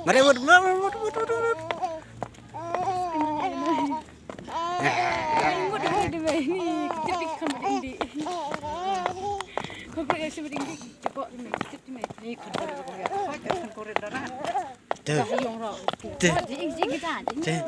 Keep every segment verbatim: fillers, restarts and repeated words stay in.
Mari, mut, mut, mut, mut, mut, mut. Mut, mut, mut, mut, mut. Tuh. Tuh. Tuh.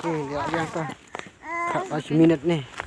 Hmm, ya, ya, ka. Ka, ka, minit ni.